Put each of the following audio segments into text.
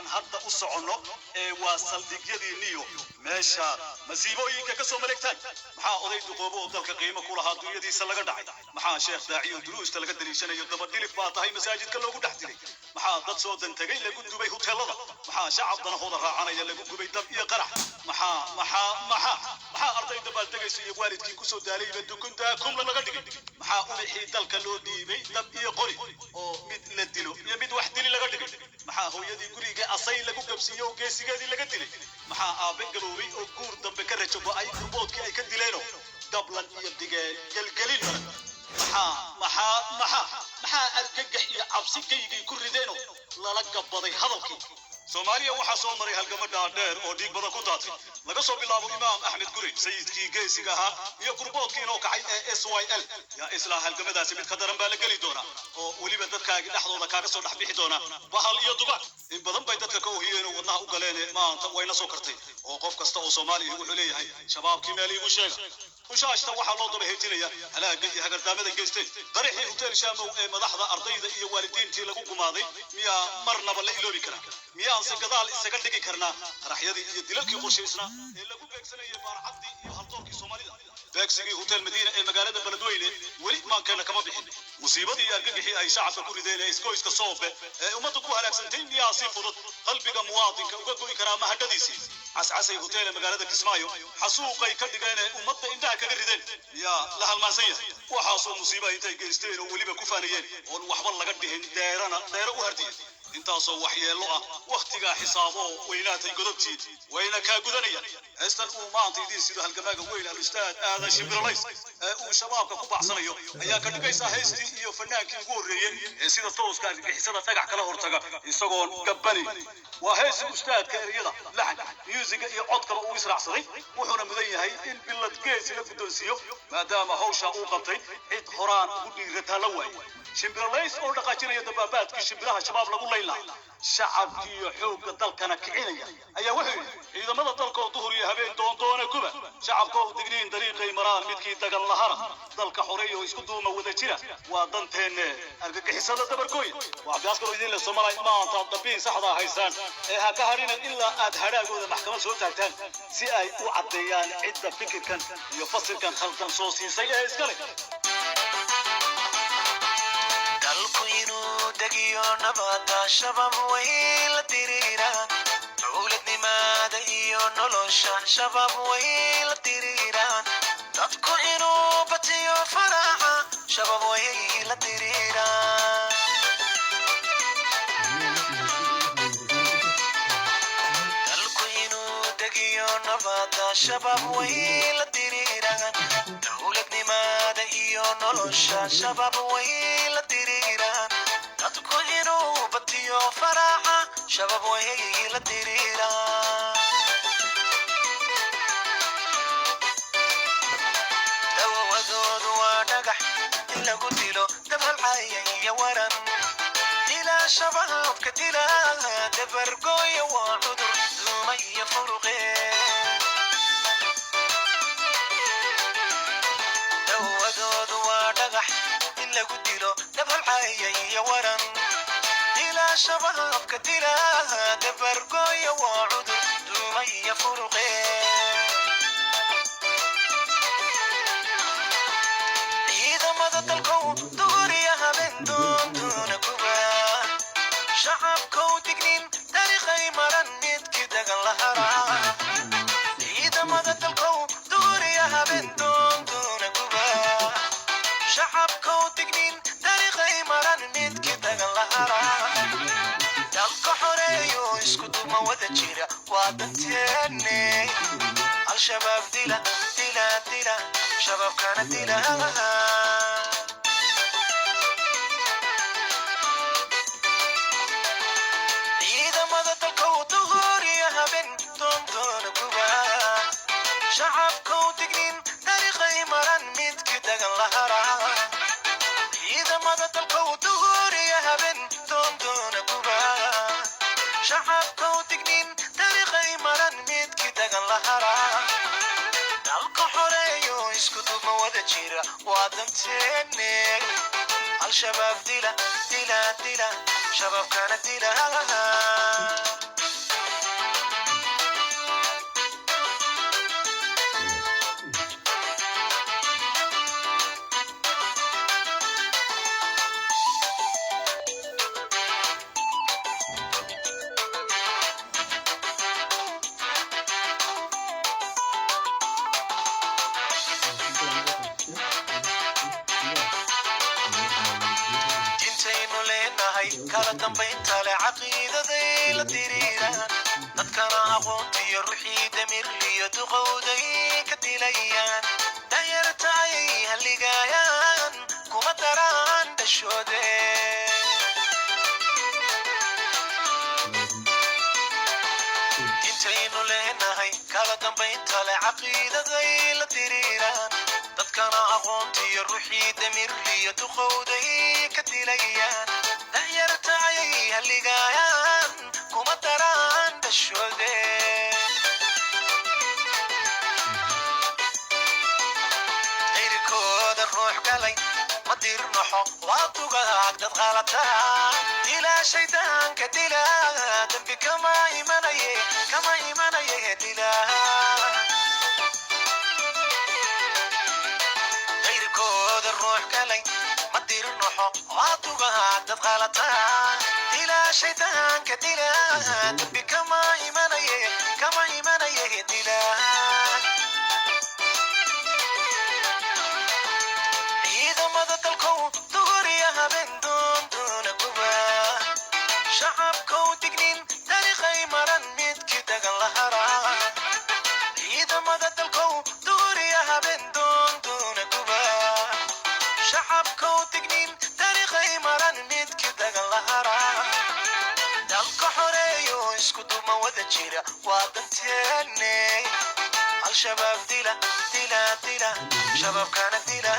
aan hadda u soconno ee waa saldhigyadiinniyo meesha masiibooyinka ka soo maleegtaan. Maxaa oday duqoobo oo dalka qiimo ku lahaa dunyadiisa laga dhacay? Maxaa sheekh daaciyo duruusta laga daliishanayo dabadhilif baa tahay masaajidka loogu dhex dilay? Maxaa dad soo dantegay lagu dubay huteelada? Maxaa shacab danahooda raacanaya lagu gubay dab iyo qarax? Maxaa, maxaa, maxaa, maxaa arday dabaaldegaysa iyo waalidkii kusoo daalayba dukuntaa kumla laga dhigay? Maxaa ubixii dalka loo dhiibay dab iyo qori oo mid la dilo iyo mid wax dili laga dhigay? Maxaa hooyadii guriga asay lagu gabsiiyo oo geesigeedii laga dilay? Maxaa aabe gaboobay oo guur dambe ka rajo go'ay gurboodkii ay ka dileeno gablan iyo digeen gelgelin maran? Maxaa, maxaa, maxaa, maxaa argagax iyo cabsi kaygii ku rideeno lala gabbaday hadalkii? Soomaaliya waxaa soo maray halgamo dhaadheer oo dhiig badan ku daatay, laga soo bilaabo Imaam Axmed Guri, sayidkii geesiga ahaa, iyo gurboodkii inoo kacay ee SYL. Yaa islaa halgamadaasi mid ka daran baa la geli doonaa oo weliba dadkaagi dhexdooda kaaga soo dhex bixi doona bahal iyo dugaag. In badan bay dadka ka ohiyeen oo wadnaha u galeen, maanta wayna soo kartay oo qof kasta oo Soomaaliya wuxuu leeyahay: shabaabkii meel iigu sheega. Hushaashta waxaa loo daba heejinaya halaaga iyo hagardaamada geysteen. Qaraxii Hotel Shaamow ee madaxda, ardayda iyo waalidiintii lagu gumaaday miyaa marnaba la iloobi karaa? Miyaanse gadaal isaga dhigi karnaa qaraxyadii iyo dilalkii qorshaysnaa ee lagu beegsanayay baarcaddii iyo haldoorkii Soomaalida? Beegsigii Hotel Madiina ee magaalada Beledweyne weli maankeena kama bixin. Musiibadii iyo argagixii ay shacabka ku rideen ee iskoyska Soobe ee ummadda ku halaagsantay miyaa si fudud qalbiga muwaadinka uga go'i karaa mahadhadiisii? Cascasay Hotel ee magaalada Kismaayo xasuuqay ka dhigeen ee ummadda indhaha kaga rideen miyaa la halmaansan yahay? Waxaasoo musiiba intay geysteen oo weliba ku faanayeen oon waxba laga dhihin, deerana deero u hardiyeen, intaasoo waxyeello ah wakhtigaa xisaabo weynaatay godobtii wayna kaa gudanayaan. Heestan uu maanta idiin sido halgamaaga weyn Alustaad Aadan Shimbirolays ee uu shabaabka ku bacsanayo ayaa ka dhigaysaa heystii iyo fanaankii ugu horreeyey ee sida tooska argagixisada dhagax kala hortaga isagoon gabbani. Waa heesi ustaadka ereyada, laxan, myuusiga iyo codkaba uu israacsaday, wuxuuna mudan yahay in bilad geesi la guddoonsiiyo maadaama hawsha uu qabtay cid horaan ugu dhiirataa la waayay. Shimbirolays oo dhaqaajinaya dabaabaadkii shimbiraha shabaab lagu layn lahaa, shacabkiiyo xoogga dalkana kicinaya ayaa wuxuu yidhi: ciidamada dalka oo duhur iyo habeen doondoona guba, shacabka oo digniin dariiqay maraan midkii dagan lahana, dalka xoreeya oo isku duuma wada jira, waa danteenne argagixisada dabargooya. Waa Cabdiaskaroo idin le Soomaaliya, maanta dambiin saxdaa haysaan ee ha ka hadhina ilaa aad hadhaagooda maxkamad soo taagtaan si ay u caddeeyaan cidda fikirkan iyo fasilkan khaldan soo siisay ee iskale. Dalku inuu degiyo nabada shabab way la diriiraan, dowladnimada iyo nolosha shabab way la diriiraan, dadku inuu batiyo faraxa shabab way la diriiraan. Dalku inuu degiyo nabada shabab way la diriiraan, dowladnimada iyo nolosha shabab way la diriiraan, dadku inuu batiyo faraxa shabab way la diriiraan. Dawawadoodu waa dhagax in lagu dilo dabhalcaya iyo waran dila, shabaabka dila dabargooya, waa cudur duuma iyo furuqe. Dawadoodu waa dhagax in lagu dilo dabhalcaya iyo waran dila, shabaabka dila dabargooya, waa cudur duuma iyo furuqe. Ciidamada dalkow duhuriya habeen doondoona guba, shacabkow dignin dariiqay maran midkii dagan la haraa. Ciidamada dalkow duhuriya habeen doondoona guba, shacabkow dignin dariiqay maran midkii dagan la haraa. Dalka xoreeyo isku duuma wada jira waa danteenne. Al-shabaab dila, dila, dila, shabaabkana dila. Ciidamada dalkow duhuriya habeen doondoona guba, shacabkow dignin dariiqay maran midkii dagan la haraa. Ciidamada dalkow duhuriya habeen doondoona guba, shacabkow dignin dariiqay maran midkii dagan la haraa. Dalka xoreeyo isku duuma wada jira waa danteenne. Al-shabaab dila, dila, dila, shabaabkana dila. Kala dambaynta le caqiidaday la diriiraan, dadkana aqoontiyo ruuxii damirliyo duqowday ka dilayaan. Danyarta ayay halligaayaan, kuma daraan dhashoode. Intaynu leenahay kala dambaynta le caqiidaday la diriiraan, dadkana aqoontiyo ruuxii damirliyo duqowday ka dilayaan. Danyarta ayay halligaayaan, kuma daraan dhashoode. Qayrkooda ruux galay ma dirnaxo, waa dugaag dad qalataa. Dilaa shaydaanka dila, dembi kama imanaye, kama imanaye dila. Qayrkooda ruux galay ma dirnaxo, waa dugaag dad qalataa. Dila shaydaanka dila, dembi kama imanaye, kama imanaye dila. Ciidamada dalkow duguriya haben doondoona guba, shacabkow dignin dariiqay maran midkii dagan la haraa. Ciidamada dalkow duguriya haben doondoona guba, shacabkow dignin dariiqay maran midkii dagan la haraa. Dalka xoreeyo isku duma wada jira waa danteenne. Al-Shabaab dila, dila, dila, shabaabkana dila.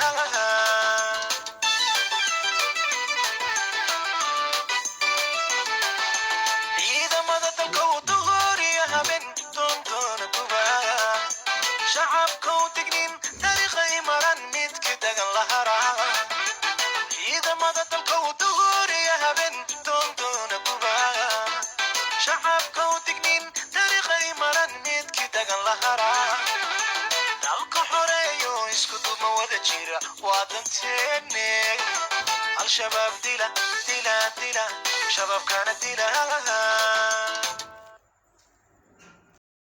Ciidamada dalka u duhuriya haben doondoona guba, shacabkow dignin dariiqay maran midkii dagan la haraa. Ciidamada dalka u duhuriya haben doondoona guba, shacabkow dignin dariiqay maran midkii dagan la haraa. Dalka xoreeyo isku duma wada jira waa danteenne. Al-Shabaab dila, dila, dila, shabaabkana dila.